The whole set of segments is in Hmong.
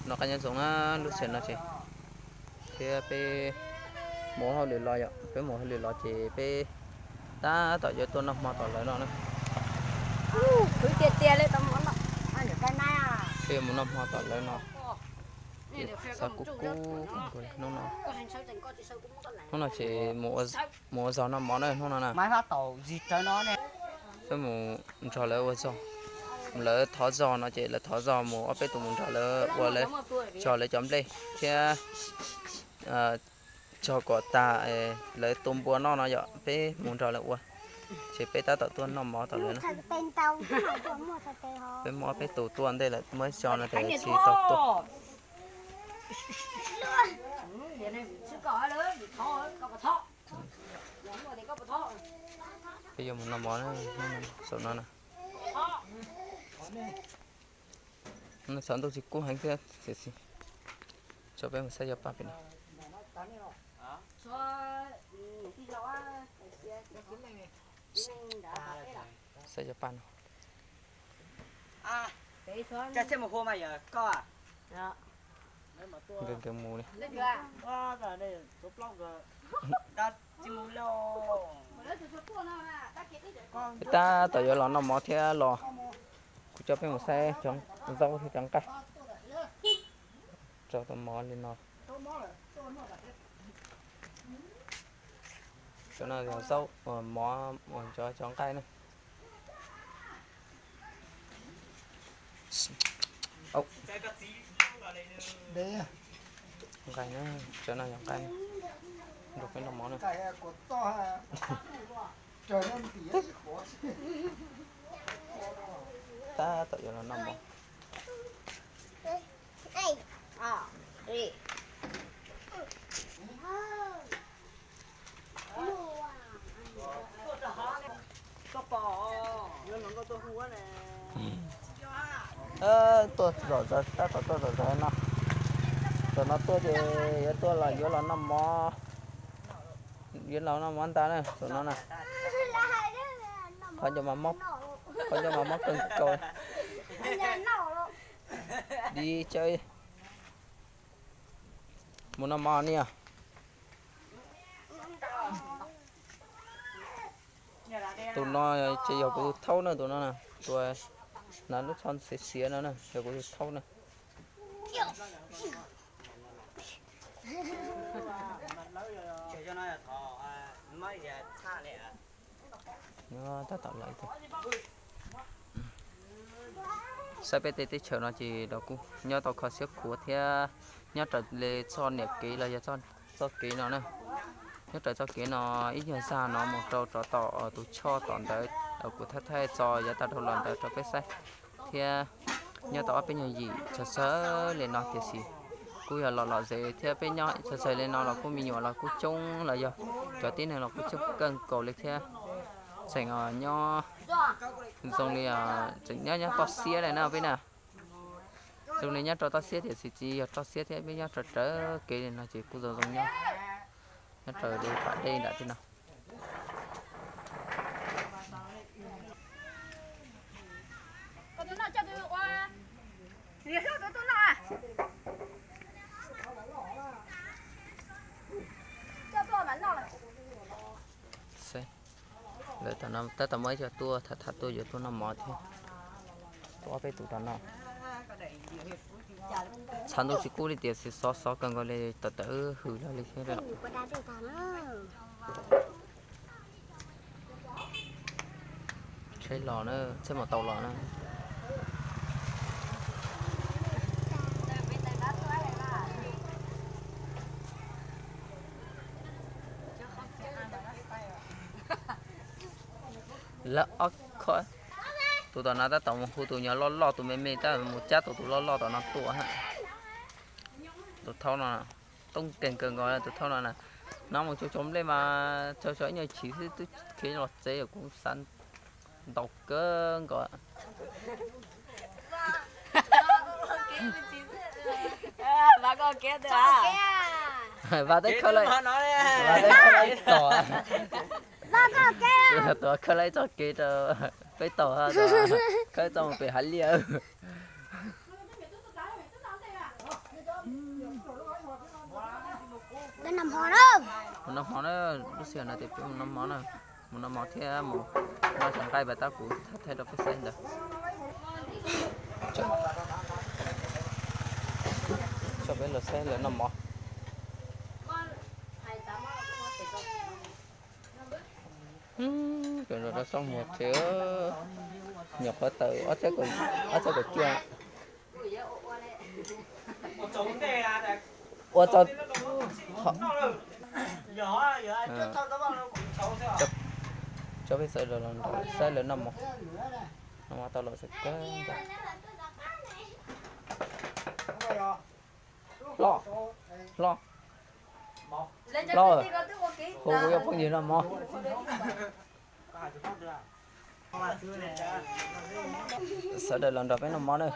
No qab nyob zoo na, lub sij hawm no ces thiab peb mus hauj lwm los yom, peb mus hauj lwm los ces peb tab tom yuav tuaj noj hmo tom lawv no na. Peb yuav mus noj hmo tom lawv no, xav kub kub hnub no. Hnub no ces mus ua zog noj mov na hnub no na. Peb mus nrog lawv ua zog, lawv thov zog no ces lawv thov zog mus ob peb tus mus nrog lawv ua, lawv zog lawv cov nplej thiab zog kom tag, lawv tu npua noj no yom, peb mus nrog lawv ua. Ces peb tab tom tuaj noj mov tom lawv na. Peb muaj ob peb tus tuaj ntej lawm, muaj ib co no ces tsis tau tuaj. Peb yuav mus noj mov na, saum no na. Xov ntuj tsis kub heev thiab tiam sis tso peb mus saib yog paj pem no. Saib yog paj no. Nkees nkees mus li. Peb tab tom yuav los noj mov thiab los, kuv coj peb mus saib cov zaub thiab cov nqaij. Rau tus mov li no. Cov no yog zaub, mov, cov, cov nqaij na. Nqaij na, cov no yog nqaij rau peb noj mov na. Tab tom yuav los noj mov. Tuaj zom zaws, tab tom tuaj zom zaws no. Tam no tuaj ces yuav tuaj los yuav los noj mov, yuav los noj mov ntag na, tam no na. Qhov ncauj mas mob, qhov ncauj mas mob kawg nkaus. Dib cawb. Mus noj mov niam. Tus no ces yog kuv tus thaub na, tus no na, tus hnav lub tsho xiav xiav no na, yog kuv tus thaub na. Tab tom lawm. Saib peb tej teb chaws no ces los kuj nyob tau kho siab khuav thiab, nyob raws li txoj niam kev los yog txoj kev no na. Nyob raws txoj kev no ib nyuag zag no mus rau rov tom tus choj tom ntawd, kuv thaij thaij txog yav tag dhau los ntawd rau peb saib thiab. Nyob tau ob peb nyuag yim txawv txawv li no tiam sis kuj yog lom lom zem thiab, peb nyob txawv txawv li no los kuj me nyuam los kuj coob los yog cov tib neeg los kuj coob kawg nkaus li thiab. Tseem nyob zoo li tseem nyob nyob toj siab li na peb na. Zoo li nyob rau toj siab tiam sis tsis yog toj siab thiab, peb nyob raws raws kev li no ces kuj zoo zoo nyob, nyob raws li pas dej nram tej no. Lawv tab tom muaj ib co tuaj tham tham tuaj yuav tuaj noj mov thiab. Tuaj ob peb tus rau no. Tshav ntuj tsis kub li tiam sis xov xov kawg nkaus li, tawm tawm hws lawm li thiab. Tsheb los na, tsheb maus taus los na. Lawv ob khob. Tus tom no tab tom mus hu tus nyuag loj loj, tus me me tab mus cab tus tus loj loj tom no tua. Tus thaub no, toob keeg kawg nkaus tus thaub no na. No mus tsuas tsuas nplej mas tsuas tsuas ib nyuag chim xwb twb khiav los tsev, kuv xav ntaus kawg nkaus. Vas teb khawb, Vas teb khawb lawm ib txoj, tuav khawb lawm ib txoj kev rau peb taug, khawb txoj mus pem hav liaj. Mus noj hmo na, lub sij hawm no ces peb mus noj hmo na, mus noj hmo thiab mus noj cov nqaij pas tab kuv thaij rau peb saib ntawd. Coj peb los saib lawv noj mov. Cov no rau txoj muag tsev, nyuam qhuav tawm ob txhiab kaum cuaj. Ua tau, coj peb sawv daws los nrog saib lawv noj mov. Noj mov tau los txawm kawg nkaus. Hlob, hlob, hlob, hu kuv cov phooj ywg noj mov. Sawv daws los nrog peb noj mov na.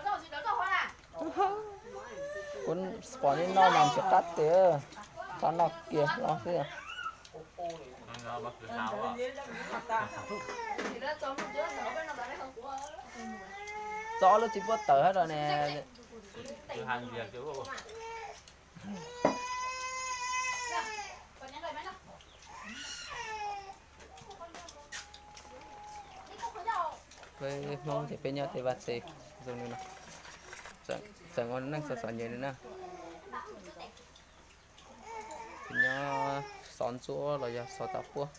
Kuv pom nej noj mas tsis qab tiag, tau noj kiag los xwb. Txo lub tsis puab tawm hab rau ne. Peb Hmoob ces peb nyob tej vaj tse zoo li no, tseem ua neej xov xov nyem li na. Peb nyob xov ntsuab los yog xov tav puab.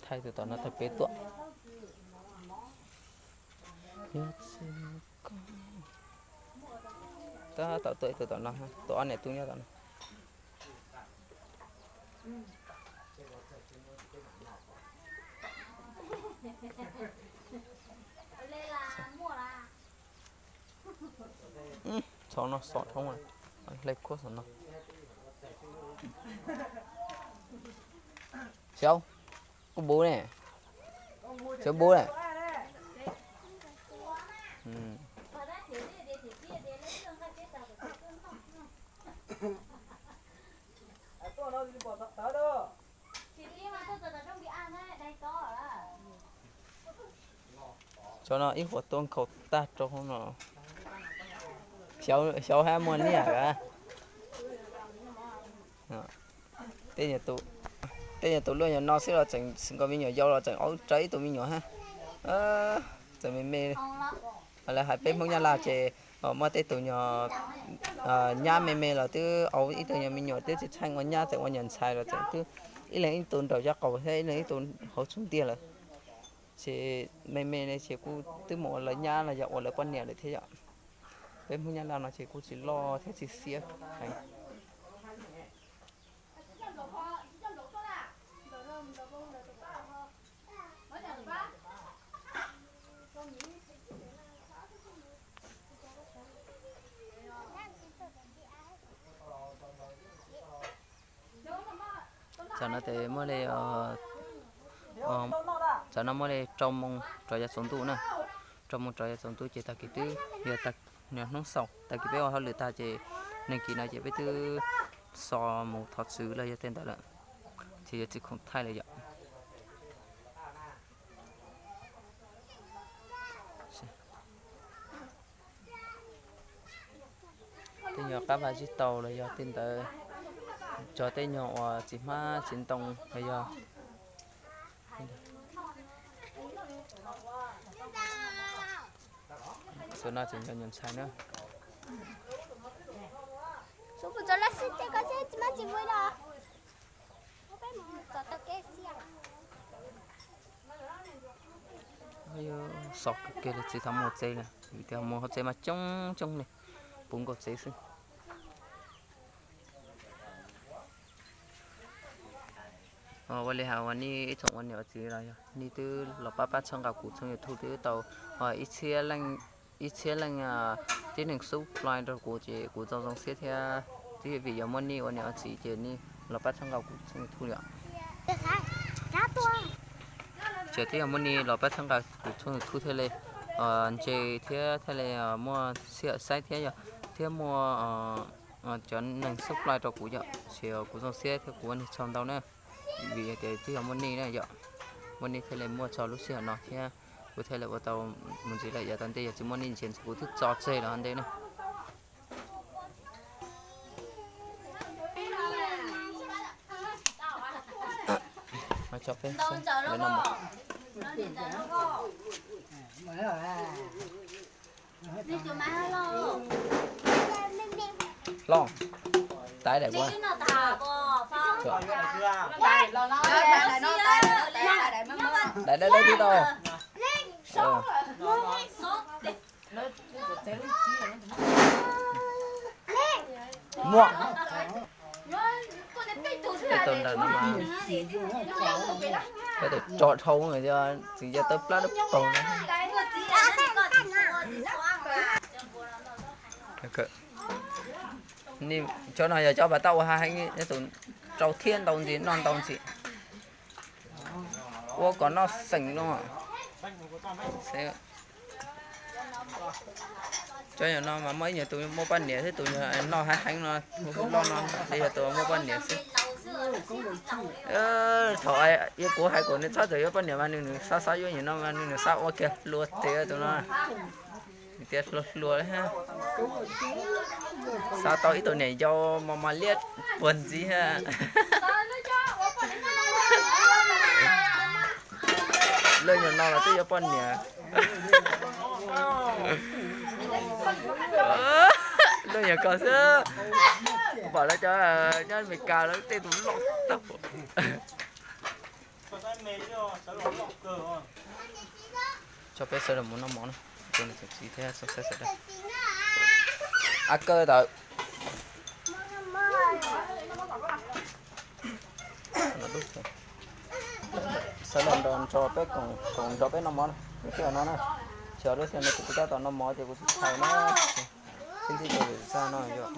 Thaij tus tom no thaij peb tuaj. Tab tom tuaj ib tug tom no, tus ob niam tub nyob tom no. Txhob no xov thoob, hle khuab xov no. Xyov, kuv bub ne, xyov bub ne. Cov no ib huam tuaj nkhaus tag rau hauv no. Xyov hab muaj niaj a. Tej nyuag tus luaj nyuag no xwb los tseem nkaus me nyuam yau los tseem aub rawv ib tug me nyuam hab. Txawm me me, lawv hais peb Hmoob Nyab Laj ces muaj tej tus nyuag nyab me me los twb aub ib tug nyuag me nyuam twb tsis tsheej ua nyab tseem ua nyuag ntxhais los tseem twb ib leeg ib tug nraum caj qaum thiab ib leeg ib tug hauv txhub ntiag lawm. Ces me me ne ces kuj twb mus ua lawv nyab los yog ua lawv poj niam lawm thiab yom. Peb Hmoob Nyab Laj no ces kuj tsis loj thiab tsis xiab heev. Tam no ces muaj li, tam no muaj li rau moos rov yav tsaus ntuj na. Rau moos rov yav tsaus ntuj ces tag kis twb yog hnub xaus, tag kis peb ua hauj lwm tag ces neeg kis no ces peb twb xo mus thov txwv los yog tej ntawd lawm, ces yuav tsis khoom thaij lawm yom. Tej nyuag qab vaj zib tau los yog tej ntawd, cov tej nyuag uas txiv hmab txiv ntoo los yog. Xyov no tseem yog nyuag ntxhais na. Xov kawg kiag li, txiv thaum mus tsev lawm, vim tias mus hauv tsev mas coob coob li, puv nkaus tsev xwb. Ua li hais uas nej ib tsoom ua niam ua txiv los yog nej twb los pab pab txhawb nqa kuv tshooj YouTube twb tau ib txhiab leej tib neeg subscribe rau kuv ces kuv txaus zoo siab thiab. Twb yog vim yog muaj nej ua niam ua txiv ces nej los pab txhawb nqa kuv tshooj YouTube li os. Ces twb yog muaj nej los pab txhawb nqa kuv tshooj YouTube thiaj li ntse thiab thiaj li muaj sij hawm saib thiab yog. Thiab muaj cov neeg subscribe rau kuv yom, ces kuv zoo siab thiab kuv ua nej tsaug ntau na. Vim tias twb yog muaj nej na yom, muaj nej thiaj li muaj txog lub sij hawm no thiab kuv thiaj li ua tau mus ntxiv lawm. Yav tom ntej yog tsis muaj nej ntsia kuv twb tso tseg los ntej na. Los, tais daim ua, tais daim daim twb tau. Muaj. Peb tus ntawm no mas peb tus tso dhau, txiv yog tawb plab dawb paug no. Cov no yog cov pas tau ua ha heev, tus rau thiab ntau ntxiv, noj ntau ntxiv. Ua kom noj xeem no. Cov no mas muaj ib nyuag tus muaj poj niam xwb, tus noj ha heev no, loj no, ces yog tus muaj poj niam xwb. Thaum kuv hais kom nws txhob txawm yuav poj niam mas nws nws xav xav yuav nyuam no mas nws nws xav ua kiag hluas tes tus no. Tias hluas hluas li. Xav tau ib tug niam yau mos mos liab puag ntxiv. Lawv nyuam no los twb yuav poj niam. Lawv nyuam ko xwb. Pom lawv cov nyob Amelikas lawv tej tus loj tag. Tso peb sawv daws mus noj mov na, rau niam txiv thiab sawv daws. A kaw tawm. Sawv daws nrog peb koom nrog peb noj mov lub sij hawm no na. Xyov lub sij hawm no kuv tab tom noj mov ces kuv tsis thaij na. Sib ntsib rau lwm zaj no yom.